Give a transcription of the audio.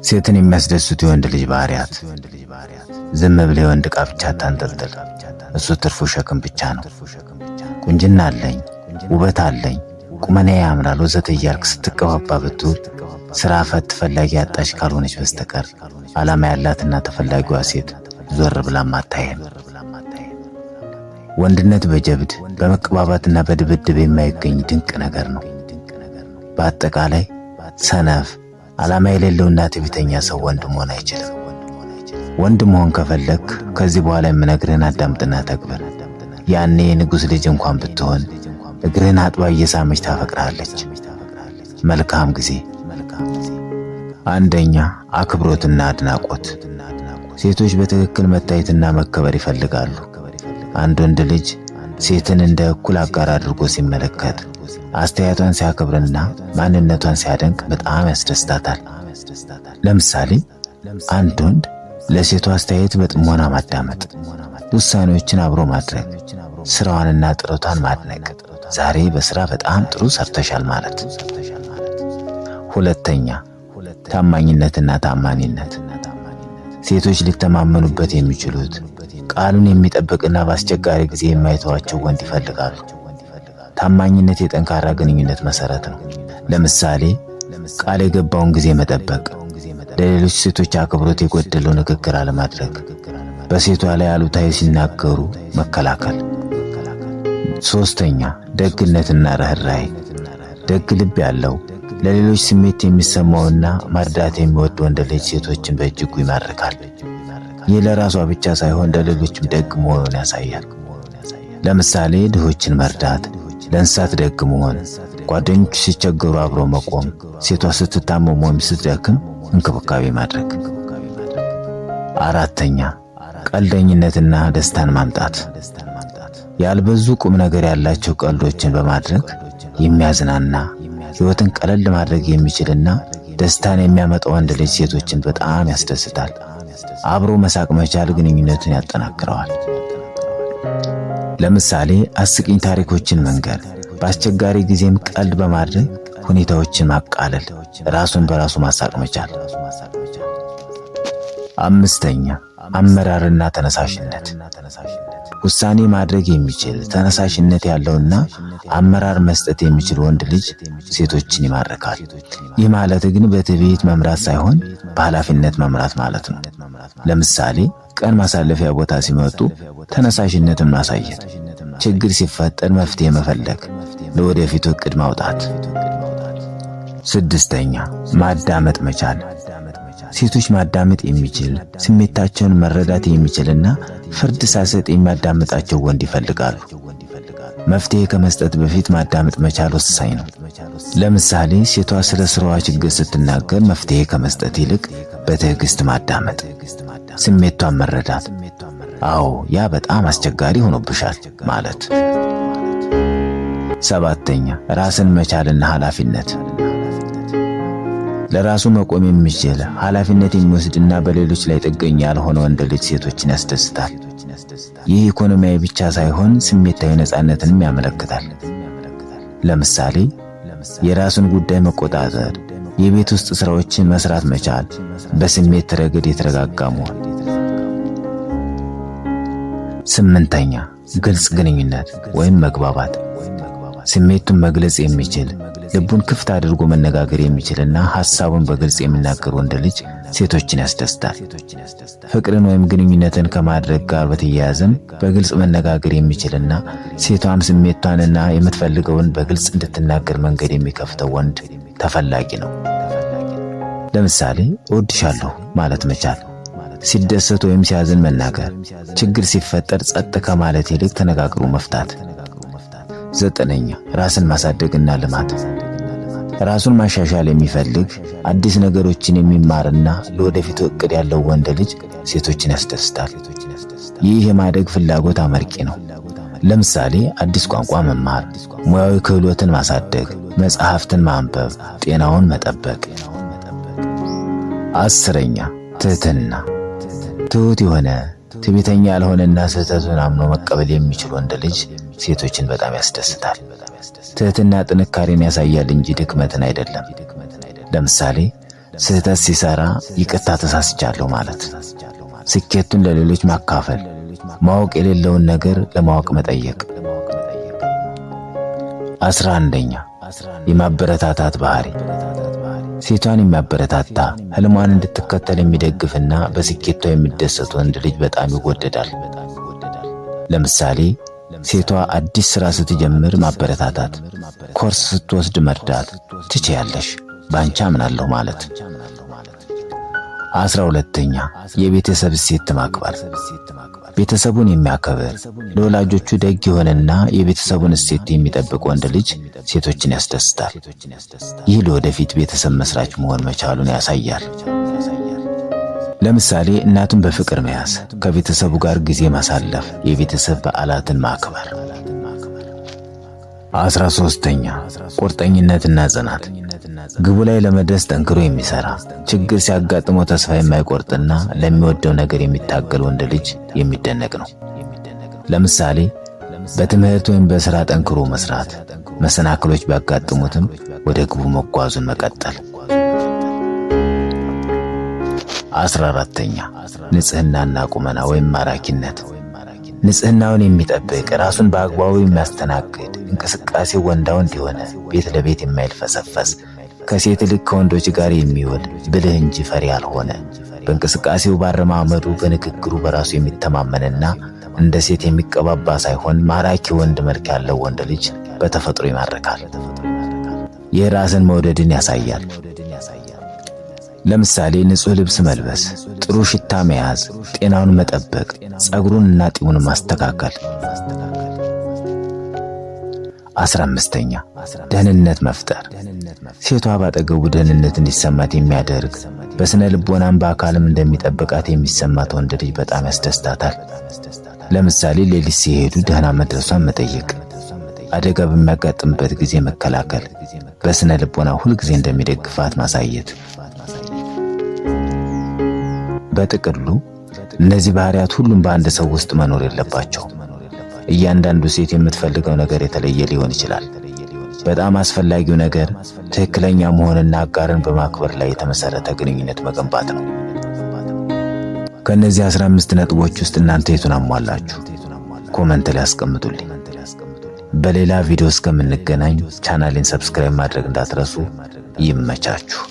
ሴትን የሚያስደስቱ የወንድ ልጅ ባህሪያት። ዝም ብለህ የወንድ ዕቃ ብቻ አታንጠልጥል። እሱ ትርፉ ሸክም ብቻ ነው። ቁንጅና አለኝ፣ ውበት አለኝ፣ ቁመና ያምራል ወዘተ እያልክ ስትቀባባ ብትውል ስራ ፈት ፈላጊ ያጣች ካልሆነች በስተቀር ዓላማ ያላትና ተፈላጊዋ ሴት ዞር ብላም አታይም። ወንድነት በጀብድ በመቀባባትና በድብድብ የማይገኝ ድንቅ ነገር ነው። በአጠቃላይ ሰነፍ፣ ዓላማ የሌለውና ትዕቢተኛ ሰው ወንድ መሆን አይችልም። ወንድ መሆን ከፈለክ ከዚህ በኋላ የምነግርህን አዳምጥና ተግብር። ያኔ የንጉሥ ልጅ እንኳን ብትሆን እግርህን አጥባ እየሳመች ታፈቅርሃለች። መልካም ጊዜ። አንደኛ፣ አክብሮትና አድናቆት። ሴቶች በትክክል መታየትና መከበር ይፈልጋሉ። አንድ ወንድ ልጅ ሴትን እንደ እኩል አጋር አድርጎ ሲመለከት፣ አስተያየቷን ሲያከብርና ማንነቷን ሲያደንቅ በጣም ያስደስታታል። ለምሳሌ አንድ ወንድ ለሴቷ አስተያየት በጥሞና ማዳመጥ፣ ውሳኔዎችን አብሮ ማድረግ፣ ስራዋንና ጥረቷን ማድነቅ፣ ዛሬ በስራ በጣም ጥሩ ሰርተሻል ማለት። ሁለተኛ፣ ታማኝነትና ታማኒነት። ሴቶች ሊተማመኑበት የሚችሉት፣ ቃሉን የሚጠብቅና በአስቸጋሪ ጊዜ የማይተዋቸው ወንድ ይፈልጋሉ። ታማኝነት የጠንካራ ግንኙነት መሰረት ነው። ለምሳሌ ቃል የገባውን ጊዜ መጠበቅ፣ ለሌሎች ሴቶች አክብሮት የጎደለው ንግግር አለማድረግ፣ በሴቷ ላይ አሉታዊ ሲናገሩ መከላከል። ሶስተኛ፣ ደግነትና ርኅራኄ። ደግ ልብ ያለው፣ ለሌሎች ስሜት የሚሰማውና መርዳት የሚወድ ወንድ ልጅ ሴቶችን በእጅጉ ይማርካል። ይህ ለራሷ ብቻ ሳይሆን ለሌሎችም ደግ መሆኑን ያሳያል። ለምሳሌ ድሆችን መርዳት፣ ለእንስሳት ደግ መሆን፣ ጓደኞቹ ሲቸገሩ አብሮ መቆም፣ ሴቷ ስትታመም ወይም ስትደክም እንክብካቤ ማድረግ። አራተኛ፣ ቀልደኝነትና ደስታን ማምጣት። ያልበዙ ቁም ነገር ያላቸው ቀልዶችን በማድረግ የሚያዝናና፣ ሕይወትን ቀለል ማድረግ የሚችልና ደስታን የሚያመጣ ወንድ ልጅ ሴቶችን በጣም ያስደስታል። አብሮ መሳቅ መቻል ግንኙነቱን ያጠናክረዋል። ለምሳሌ አስቂኝ ታሪኮችን መንገር፣ በአስቸጋሪ ጊዜም ቀልድ በማድረግ ሁኔታዎችን ማቃለል፣ ራሱን በራሱ ማሳቅ መቻል። አምስተኛ፣ አመራርና ተነሳሽነት። ውሳኔ ማድረግ የሚችል፣ ተነሳሽነት ያለውና አመራር መስጠት የሚችል ወንድ ልጅ ሴቶችን ይማርካል። ይህ ማለት ግን በትዕቢት መምራት ሳይሆን በኃላፊነት መምራት ማለት ነው። ለምሳሌ ቀን ማሳለፊያ ቦታ ሲመጡ ተነሳሽነትን ማሳየት፣ ችግር ሲፈጠር መፍትሄ መፈለግ፣ ለወደፊቱ እቅድ ማውጣት። ስድስተኛ፣ ማዳመጥ መቻል። ሴቶች ማዳመጥ የሚችል፣ ስሜታቸውን መረዳት የሚችልና ፍርድ ሳይሰጥ የሚያዳምጣቸው ወንድ ይፈልጋሉ። መፍትሄ ከመስጠት በፊት ማዳመጥ መቻል ወሳኝ ነው። ለምሳሌ ሴቷ ስለ ስራዋ ችግር ስትናገር መፍትሄ ከመስጠት ይልቅ በትዕግስት ማዳመጥ፣ ስሜቷን መረዳት፣ አዎ ያ በጣም አስቸጋሪ ሆኖብሻል ማለት። ሰባተኛ፣ ራስን መቻልና ኃላፊነት። ለራሱ መቆም የሚችል፣ ኃላፊነት የሚወስድና በሌሎች ላይ ጥገኛ ያልሆነ ወንድ ልጅ ሴቶችን ያስደስታል። ይህ ኢኮኖሚያዊ ብቻ ሳይሆን ስሜታዊ ነፃነትንም ያመለክታል። ለምሳሌ የራሱን ጉዳይ መቆጣጠር፣ የቤት ውስጥ ስራዎችን መስራት መቻል፣ በስሜት ረገድ የተረጋጋ መሆን። ስምንተኛ፣ ግልጽ ግንኙነት ወይም መግባባት። ስሜቱን መግለጽ የሚችል፣ ልቡን ክፍት አድርጎ መነጋገር የሚችልና ሐሳቡን በግልጽ የሚናገር ወንድ ልጅ ሴቶችን ያስደስታል። ፍቅርን ወይም ግንኙነትን ከማድረግ ጋር በተያያዘም በግልጽ መነጋገር የሚችልና ሴቷም ስሜቷንና የምትፈልገውን በግልጽ እንድትናገር መንገድ የሚከፍተው ወንድ ተፈላጊ ነው። ለምሳሌ እወድሻለሁ ማለት መቻል፣ ሲደሰት ወይም ሲያዝን መናገር፣ ችግር ሲፈጠር ጸጥ ከማለት ይልቅ ተነጋግሮ መፍታት። ዘጠነኛ፣ ራስን ማሳደግና ልማት። ራሱን ማሻሻል የሚፈልግ፣ አዲስ ነገሮችን የሚማርና ለወደፊቱ እቅድ ያለው ወንድ ልጅ ሴቶችን ያስደስታል። ይህ የማደግ ፍላጎት አመርቂ ነው። ለምሳሌ አዲስ ቋንቋ መማር፣ ሙያዊ ክህሎትን ማሳደግ፣ መጽሐፍትን ማንበብ፣ ጤናውን መጠበቅ። 10ኛ፣ ትህትና። ትሁት የሆነ፣ ትዕቢተኛ ያልሆነና ስህተቱን አምኖ መቀበል የሚችል ወንድ ልጅ ሴቶችን በጣም ያስደስታል። ትህትና ጥንካሬን ያሳያል እንጂ ድክመትን አይደለም። ለምሳሌ ስህተት ሲሰራ ይቅርታ ተሳስቻለሁ ማለት፣ ስኬቱን ለሌሎች ማካፈል፣ ማወቅ የሌለውን ነገር ለማወቅ መጠየቅ። 11ኛ፣ የማበረታታት ባህሪ። ሴቷን የሚያበረታታ፣ ህልሟን እንድትከተል የሚደግፍና በስኬቷ የሚደሰት ወንድ ልጅ በጣም ይወደዳል። ለምሳሌ ሴቷ አዲስ ሥራ ስትጀምር ማበረታታት፣ ኮርስ ስትወስድ መርዳት፣ ትችያለሽ፣ ባንቺ አምናለሁ ማለት። 12ኛ፣ የቤተሰብ እሴት ማክበር። ቤተሰቡን የሚያከብር፣ ለወላጆቹ ደግ የሆነና የቤተሰቡን እሴት የሚጠብቅ ወንድ ልጅ ሴቶችን ያስደስታል። ይህ ለወደፊት ቤተሰብ መስራች መሆን መቻሉን ያሳያል። ለምሳሌ እናቱን በፍቅር መያዝ፣ ከቤተሰቡ ጋር ጊዜ ማሳለፍ፣ የቤተሰብ በዓላትን ማክበር። 13ኛ፣ ቁርጠኝነትና ጽናት። ግቡ ላይ ለመድረስ ጠንክሮ የሚሰራ፣ ችግር ሲያጋጥመው ተስፋ የማይቆርጥና ለሚወደው ነገር የሚታገል ወንድ ልጅ የሚደነቅ ነው። ለምሳሌ በትምህርት ወይም በሥራ ጠንክሮ መስራት፣ መሰናክሎች ቢያጋጥሙትም ወደ ግቡ መጓዙን መቀጠል። 14ኛ፣ ንጽህናና ቁመና ወይም ማራኪነት። ንጽህናውን የሚጠብቅ፣ ራሱን በአግባቡ የሚያስተናግድ፣ እንቅስቃሴ ወንዳ ወንድ የሆነ፣ ቤት ለቤት የማይልፈሰፈስ፣ ከሴት ይልቅ ከወንዶች ጋር የሚውል፣ ብልህ እንጂ ፈሪ ያልሆነ፣ በእንቅስቃሴው፣ ባረማመዱ፣ በንግግሩ በራሱ የሚተማመንና እንደ ሴት የሚቀባባ ሳይሆን ማራኪ ወንድ መልክ ያለው ወንድ ልጅ በተፈጥሮ ይማርካል። ይህ ራስን መውደድን ያሳያል። ለምሳሌ ንጹህ ልብስ መልበስ፣ ጥሩ ሽታ መያዝ፣ ጤናውን መጠበቅ፣ ጸጉሩን እና ጢሙን ማስተካከል። 15ኛ፣ ደህንነት መፍጠር። ሴቷ ባጠገቡ ደህንነት እንዲሰማት የሚያደርግ፣ በስነ ልቦናም በአካልም እንደሚጠብቃት የሚሰማት ወንድ ልጅ በጣም ያስደስታታል። ለምሳሌ ሌሊት ሲሄዱ ደህና መድረሷን መጠየቅ፣ አደጋ በሚያጋጥምበት ጊዜ መከላከል፣ በስነ ልቦና ሁልጊዜ እንደሚደግፋት ማሳየት። በጥቅሉ እነዚህ ባህሪያት ሁሉም በአንድ ሰው ውስጥ መኖር የለባቸውም። እያንዳንዱ ሴት የምትፈልገው ነገር የተለየ ሊሆን ይችላል። በጣም አስፈላጊው ነገር ትክክለኛ መሆንና አጋርን በማክበር ላይ የተመሰረተ ግንኙነት መገንባት ነው። ከእነዚህ 15 ነጥቦች ውስጥ እናንተ የቱን አሟላችሁ? Comment ላይ አስቀምጡልኝ። በሌላ ቪዲዮ እስከምንገናኝ ቻናሌን subscribe ማድረግ እንዳትረሱ። ይመቻችሁ።